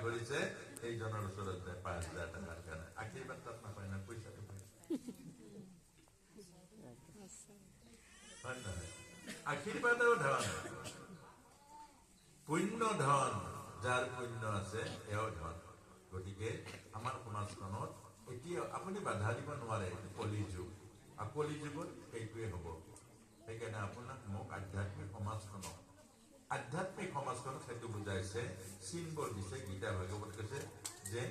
ঘূৰিছে সেইজনৰ ওচৰত যায় 5000 টকাৰ কাৰণে। আশীৰ্বাদ তাত নাপায় না, পইচাটো পায়। হয় নহয়? আশীৰ্বাদও ধন, পুণ্য ধন, যাৰ পুণ্য আছে এও ধন। গতিকে আমাৰ সমাজখনত এতিয়া আপুনি বাধা দিব নোৱাৰে, এইটো কলিযুগ, আৰু কলিযুগত সেইটোৱে হ'ব। সেইকাৰণে আপোনাক মোক আধ্যাত্মিক সমাজখনক, আধ্যাত্মিক সমাজখনক সেইটো বুজাইছে, চিনবোৰ দিছে। গীতা ভাগৱত কৈছে যে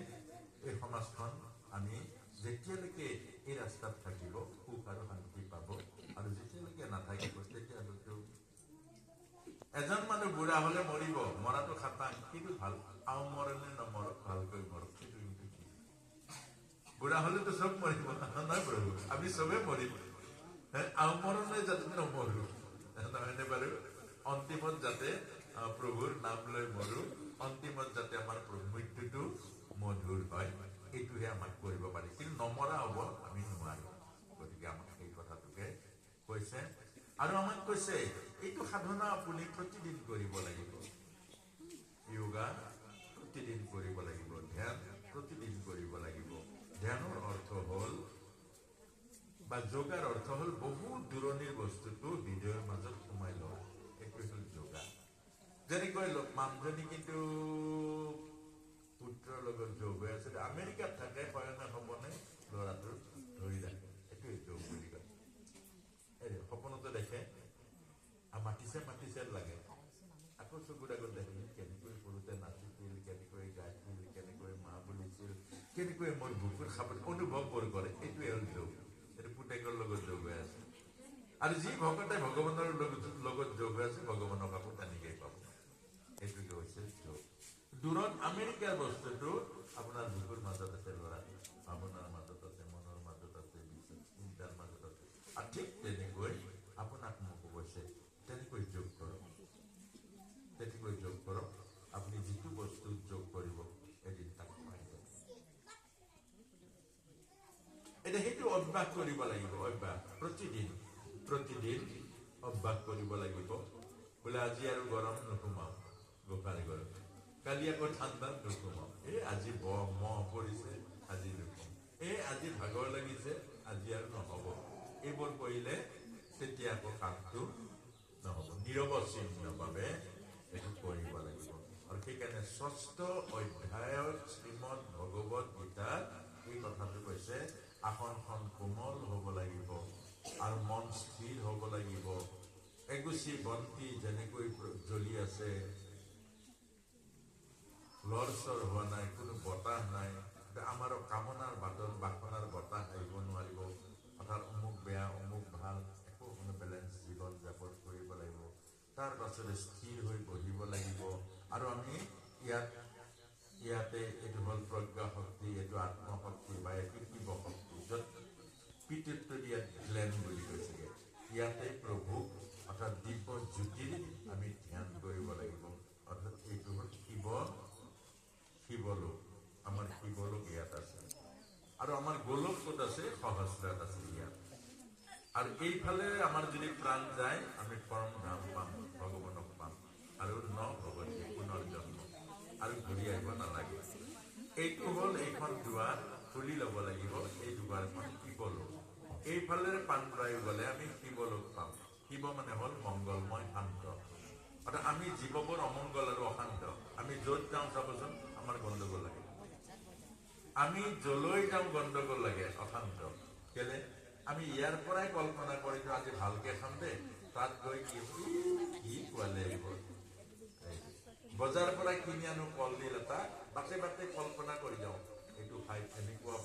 এই সমাজখন আমি যেতিয়ালৈকে এই ৰাস্তাত থাকিব সুখ আৰু শান্তি পাব, আৰু যেতিয়ালৈকে নাথাকিব তেতিয়ালৈকেও এজন মানুহ বুঢ়া হলে মৰিব, মৰাটো খাটাং, কিন্তু ভাল আও মৰে নে নমৰক, ভালকৈ মৰক, সেইটো কিন্তু কি? বুঢ়া হলেতো চব মৰিব নহয় প্ৰভু, আমি চবে মৰিম, আও মৰণে যাতে নমৰো, নহয়নে বাৰু? অন্তিমত যাতে প্ৰভুৰ নাম লৈ মৰো, অন্তিমত যাতে আমাৰ মৃত্যুটো মধুৰ হয়, এইটোহে আমাক কৰিব পাৰি। কিন্তু নমৰা হ'ব আমি নোৱাৰো। গতিকে আমাক সেই কথাটোকে কৈছে। আৰু আমাক কৈছে এইটো সাধনা আপুনি প্ৰতিদিন কৰিব লাগিব, য়োগা প্ৰতিদিন কৰিব লাগিব, ধ্যান প্ৰতিদিন কৰিব লাগিব। ধ্যানৰ অৰ্থ হ'ল বা যোগাৰ অৰ্থ হ'ল বহুত দূৰণিৰ বস্তুটো হৃদয়ৰ মাজত সোমাই লোৱা, এইটো হ'ল যোগা। যেনেকৈ মানুহজনী কিন্তু পুত্ৰৰ লগত যোগ হৈ আছে, আমেৰিকাত থাকে, শয়নে সপনে ল'ৰাটোৰ ধৰি ৰাখে, এইটোৱে যোগ বুলি কয়। এই সপোনতে দেখে, মাতিছে মাতিছে লাগে, আকৌ চকুৰ আগত দেখে কেনেকৈ সৰুতে নাচিছিল, কেনেকৈ গাইছিল, কেনেকৈ মা বুলিছিল, কেনেকৈ মোৰ বুকুৰ খাব অনুভৱবোৰ কৰে, এইটোৱে হ'ল যোগ। এইটো পুতেকৰ লগত যোগ হৈ আছে। আৰু যি ভকতে ভগৱানৰ লগত যোগ হৈ আছে, ভগৱানক আকৌ তেনেকেই পাব। এইটোকে হৈছে যোগ। দূৰত আমেৰিকাৰ বস্তুটো আপোনাৰ বুকুৰ মাজত আছে, ল'ৰা ভাৱনাৰ মাজত আছে, মনৰ মাজত আছে, চিন্তাৰ মাজত আছে। আৰু ঠিক তেনেকৈ আপোনাক মোক কৈছে তেনেকৈ যোগ কৰক, তেনেকৈ যোগ কৰক। আপুনি যিটো বস্তুত যোগ কৰিব এদিন তাক পাই যাব। এতিয়া সেইটো অভ্যাস কৰিব লাগিব, অভ্যাস প্ৰতিদিন প্ৰতিদিন অভ্যাস কৰিব লাগিব। বোলে আজি আৰু গৰম নুসুমাও গোসাঁই ঘৰত, কালি আকৌ ঠাণ্ডাত নুসুমাও, এই আজি মহ পৰিছে আজি নুসুমাও, এই আজি ভাগৰ লাগিছে আজি আৰু নহ'ব। এইবোৰ কৰিলে তেতিয়া আকৌ কামটো নহ'ব। নিৰৱচ্ছিন্নভাৱে এইটো কৰিব লাগিব। আৰু সেইকাৰণে ষষ্ঠ অধ্যায়ত শ্ৰীমদ ভগৱত গীতাত এই কথাটো কৈছে, আসনখন কোমল হ'ব লাগিব আৰু মন স্থিৰ হ'ব লাগিব। এগুচি বন্তি যেনেকৈ জ্বলি আছে, লৰচৰ হোৱা নাই, কোনো বতাহ নাই, আমাৰো কামনাৰ বাটত বাসনাৰ বতাহ আহিব নোৱাৰিব। অৰ্থাৎ অমুক বেয়া অমুক ভাল, একো কোনো বেলেঞ্চ জীৱন যাপন কৰিব লাগিব। তাৰ পাছতে স্থিৰ হৈ বহিব লাগিব। আৰু আমি ইয়াতে এইটো হ'ল প্ৰজ্ঞা শক্তি, এইটো আত্মশক্তি বা এইটো শিৱ শক্তি, য'ত পিতৃত্ব ইয়াত গ্লেন বুলি কৈছেগে। ইয়াতে প্ৰভুক অৰ্থাৎ দিব্য জ্যোতিৰ আমি ধ্যান কৰিব লাগিব। অৰ্থাৎ এইটো হ'ল শিৱ, শিৱলোক, আমাৰ শিৱলোক ইয়াত আছে। আৰু আমাৰ গোলক ক'ত আছে? সহস্ৰাত আছে ইয়াত। আৰু এইফালে আমাৰ যদি প্ৰাণ যায়, আমি পৰম ধাম পাম, ভগৱানক পাম, আৰু ন ভগৱতী পুনৰ্জন্ম আৰু ঘূৰি আহিব নালাগে। এইটো হ'ল এইখন দুৱাৰ খুলি ল'ব লাগিব। এই দুৱাৰখন শিৱলোক। এইফালেৰে পাণ্ডবায়ু গ'লে আমি শিৱলোক পাম। শিৱ মানে হ'ল মংগলময়, শান্ত। অৰ্থাৎ আমি জীৱবোৰ অমংগল আৰু অশান্ত। আমি য'ত যাওঁ চাবচোন আমাৰ গণ্ডগোল লাগে, আমি যলৈ যাওঁ গণ্ডগোল লাগে, অশান্ত। কেলে? আমি ইয়াৰ পৰাই কল্পনা কৰিছো আজি ভালকে খাম দেই, তাত গৈ কি কি খোৱালে এইবোৰ। বজাৰৰ পৰা কিনি আনো কলডিল এটা, বাটে বাটে কল্পনা কৰি যাওঁ এইটো খাই এনেকুৱা